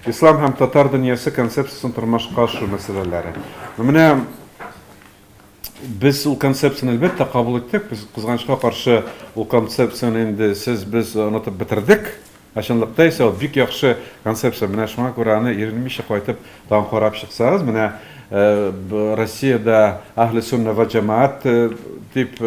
Ислам һәм татар дөньясы концепциясен тормышка ашыру мәсьәләләре. Менә без ул концепцияне әлбәттә кабул иттек. Без кызганычка каршы ул концепцияне инде сез без онытып бетердек. Ә чынлыкта исә ул бик яхшы концепция. Менә шуңа күрә аны иренмичә кайтып тагын карап чыксагыз, менә Россиядә әһле сунна вә җәмәгать дип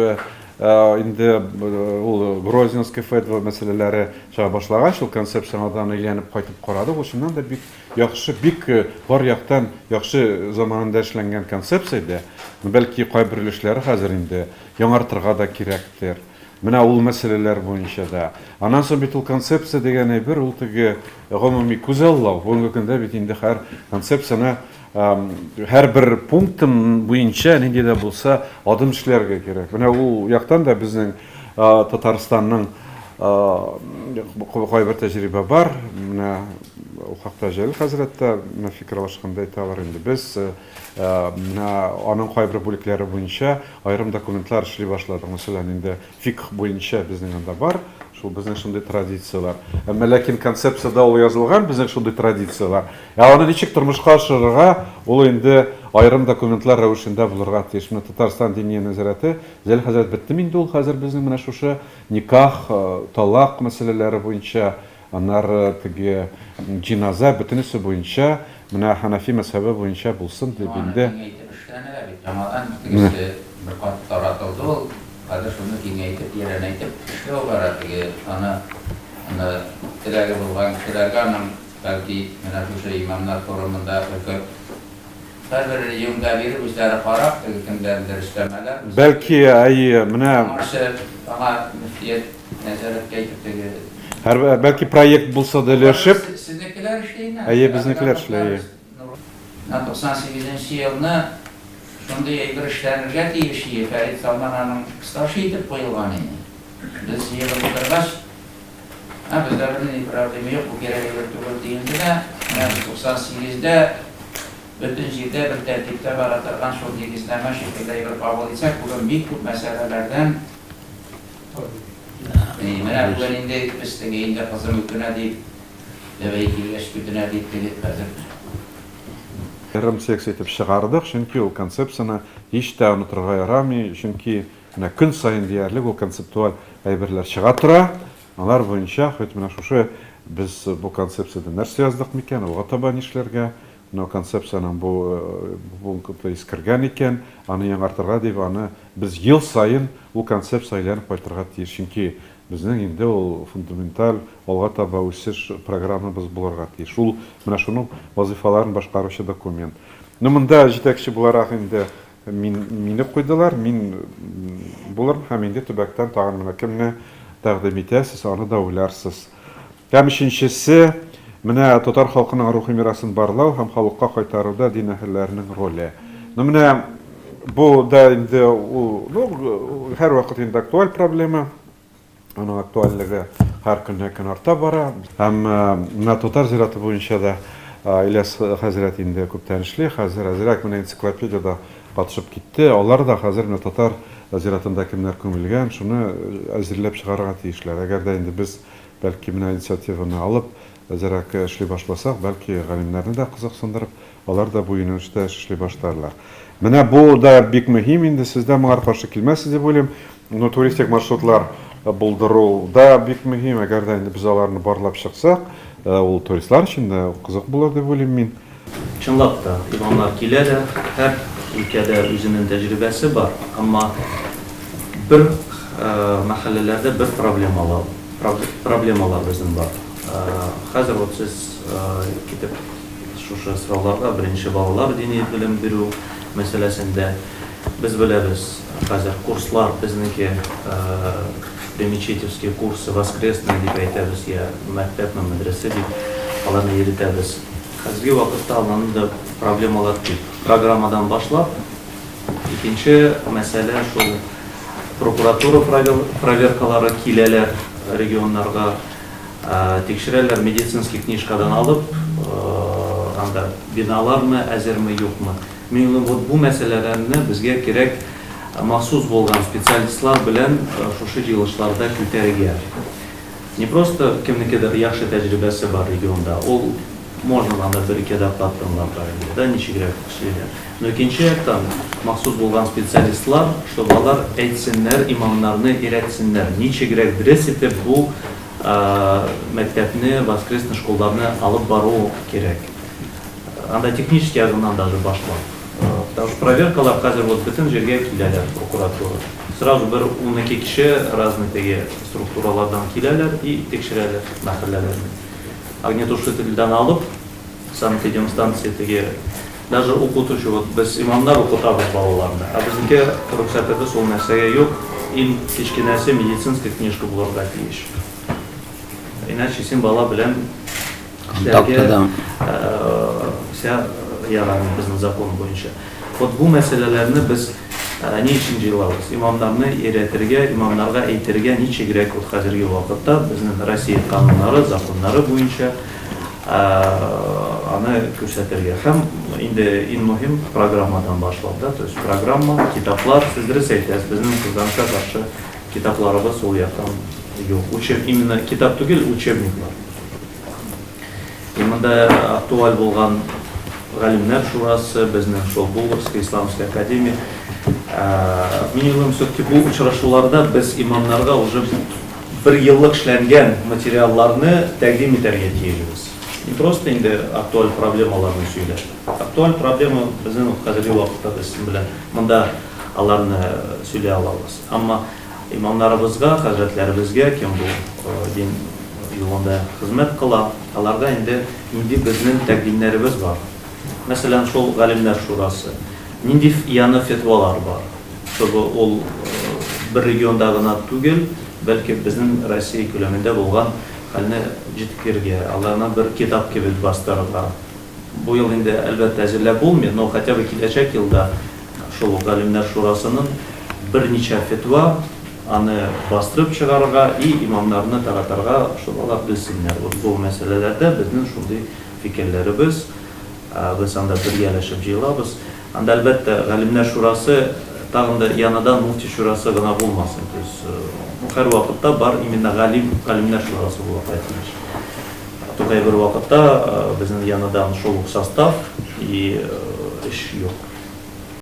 инде ул Грозненский фетва мәсьәләләре чыга башлагач, ул концепцияңадан әйләнеп кайтып карадык. Ул чыннан да бик яхшы, бик бар яктан яхшы заманында эшләнгән концепция иде. Бәлки кайбер өлешләре хәзер инде яңартырга да кирәктер. Менә ул мәсьәләләр буенча да. Аннан соң бит ул концепция дигән әйбер, ул теге гомуми күзаллау. Бүгенге көндә бит инде һәр концепцияне һәрбер пунктын буенча нинди дә булса адым эшләргә кирәк. Менә ул яктан да безнең Татарстанның кайбер тәҗрибә бар. Менә ул хакта Җәлил хәзрәт тә менә фикер алышканда әйтә алыр инде. Без менә аның кайбер бүлекләре буенча аерым документлар эшли башладык. Мәсәлән, инде фикх буенча безнең анда бар, шул безнең шундый традицияләр. Әмма ләкин концепциядә ул язылган безнең шундый традицияләр. Ә аны ничек тормышка ашырырга, ул инде аерым документлар рәвешендә булырга тиеш. Менә Татарстан Диния нәзарәте, Җәлил хәзрәт, беттеме инде ул хәзер безнең менә шушы никах, талак мәсьәләләре буенча Аннары теге җиназа бөтенесе буенча, менә Хәнәфи мәзһәбе буенча булсын дип инде. Аны киңәйтеп эшләнелә бит. Яңадан тегесе бер кат таратылды ул, хәзер шуны киңәйтеп, тирәнәйтеп эшләү бара. Теге аны аны теләге булган кешеләргә аның бәлки менә шушы имамнар форумында өлкә Һәрбер регионга биреп, үзләре карап, теге кемдәндер өстәмәләр. Бәлки, әйе, менә. Аңарчы аңа мөфтият нәзарәткә әйтеп теге. Һәр, бәлки проект булса да өләшеп. Сезнекеләр эшли инде. Әйе, безнекеләр эшли, әйе. Менә 98 нче елны шундый әйбер эшләнергә тиеш ие, Фәрит Салман аның старший итеп куелган иде. Без җыелып утыргач, Ә бездә бернинди проблема юк, бу кирәк әйбер түгел диелде дә, менә 98 дә бөтен җирдә бер тәртиптә бара торган шул нигезнамә шикелле әйбер кабул итсәк, бүген бик күп мәсьәләләрдән Менә бүген инде без теге инде кызым үкенә дип, бәбәй килгәч көтенә дип теге хәзер. Аерым секция итеп чыгардык, чөнки ул концепцияне һич тә онытырга ярамый, чөнки Менә көн саен диярлек ул концептуаль әйберләр чыга тора. Алар буенча хоть менә шушы без бу концепциядә нәрсә яздык микән, алга таба нишләргә, менә концепциянең бу пункты искергән икән, аны яңартырга дип аны без ел саен ул концепция әйләнеп кайтырга тиеш. Чөнки безнең инде ул фундаменталь алга таба үсеш программабыз булырга тиеш. Ул менә шуның вазыйфаларын башкаручы документ. Ну монда җитәкче буларак инде Мин, мине куйдылар, мин булырмын һәм инде төбәктән тагын менә кемне тәкъдим итәсез, аны да уйларсыз. Һәм өченчесе, менә татар халкының рухи мирасын барлау һәм халыкка кайтаруда дин әһелләренең роле. Ну менә бу да инде ул, ну, һәрвакыт инде актуаль проблема. Аның актуальлеге һәр көннән-көн арта бара. Һәм менә татар зираты буенча да Ильяс хәзрәт инде күптән эшли. Хәзер әзрәк менә энциклопедиядә катышып китте. Алар да хәзер менә татар зиратында кемнәр күмелгән, шуны әзерләп чыгарырга тиешләр. Әгәр дә инде без, бәлки, менә инициативаны алып, әзрәк эшли башласак, бәлки, галимнәрне дә кызыксындырып, Алар да бу юнәлештә эш эшли башларлар. Менә бу да бик мөһим инде, сез дә моңар каршы килмәссез дип уйлыйм. Ну, туристик маршрутлар булдыру да бик мөһим. Әгәр дә инде без аларны барлап чыксак, ул туристлар өчен дә кызык булыр дип уйлыйм мин. Чынлап та, имамнар килә дә, һәр өлкәдә үзенең тәҗрибәсе бар, әмма бер мәхәлләләрдә бер проблемалар, проблемалар безнең бар. Хәзер вот сез китеп Шушы сорауларга беренче балалар дини белем бирү мәсьәләсендә без беләбез, хәзер курслар безнеке примечетевские курсы, воскресные дип әйтәбез, я мәктәпме, мәдрәсә дип аларны йөретәбез. Хәзерге вакытта аларның да проблемалар күп. Программадан башлап, икенче мәсьәлә шул прокуратура проверкалары киләләр регионнарга. Тикшерәләр медицинский книжкадан алып, анда биналармы, әзерме, юкмы. Мин уйлыйм, вот бу мәсьәләләрне безгә кирәк махсус булган специалистлар белән шушы җыелышларда күтәрергә. Не просто кемнекедер яхшы тәҗрибәсе бар регионда, ул Можно анда бер-ике доклад тыңларга инде, да, ничегрәк эшлиләр. Но икенче яктан, махсус булган специалистлар, чтобы алар әйтсеннәр, имамнарны өйрәтсеннәр, ничегрәк дөрес итеп бу мәктәпне, воскресный школларны алып бару кирәк. Анда технический ягыннан даже башлап. Потому что проверкалар хәзер вот бөтен җиргә киләләр, прокуратура. Сразу бер 12 кеше разный теге структуралардан киләләр и тикшерәләр мәхәлләләрне. Огнетушительдән алып, санэпидемстанция теге даже укытучы, вот без имамнар укытабыз балаларны, ә безнеке рөхсәтебез ул нәрсәгә юк, иң кечкенәсе медицинская книжка булырга тиеш. Иначе син бала белән эшләргә вся ярамый безнең закон буенча. Вот бу мәсьәләләрне без ни өчен җыелабыз? Имамнарны өйрәтергә, имамнарга әйтергә ничегрәк вот хәзерге вакытта безнең Россия кануннары, законнары буенча аны күрсәтергә. Һәм инде иң мөһим программадан башлап, да, то есть программа, китаплар, сез дөрес әйтәсез, безнең кызганычка каршы китапларыбыз ул яктан юк. Учеб, именно китап түгел, учебниклар. И монда актуаль булган Галимнәр шурасы, безнең шул Булгарская исламская академия. Мин уйлыйм, все-таки бу очрашуларда без имамнарга уже бер еллык эшләнгән материалларны тәкъдим итәргә тиешбез. Не просто инде актуаль проблемаларны сөйләп. Актуаль проблема безнең хәзерге вакытта без белән монда аларны сөйли алабыз. Әмма Имамнарыбызга, хәзрәтләребезгә, кем бу дин юлында хезмәт кыла, аларга инде нинди безнең тәкъдимнәребез бар. Мәсәлән, шул галимнәр шурасы, нинди яны фетвалар бар, чтобы ул бер регионда гына түгел, бәлки безнең Россия күләмендә булган хәлне җиткергә, аларны бер китап кебек бастырырга. Бу ел инде, әлбәттә, әзерләп булмый, но хотя бы киләчәк елда шул ук Галимнәр шурасының берничә фетва, аны бастырып чыгарырга и имамнарны таратырга, чтобы алар белсеннәр. Вот бу мәсьәләләрдә безнең шундый фикерләребез, без анда бергәләшеп җыелабыз. Анда, әлбәттә, Галимнәр шурасы тагын да янадан муфти шурасы гына булмасын. То есть, ну, һәрвакытта бар именно галим, Галимнәр шурасы булырга тиеш. Тукай бер вакытта безнең янадан шул ук состав и эш юк.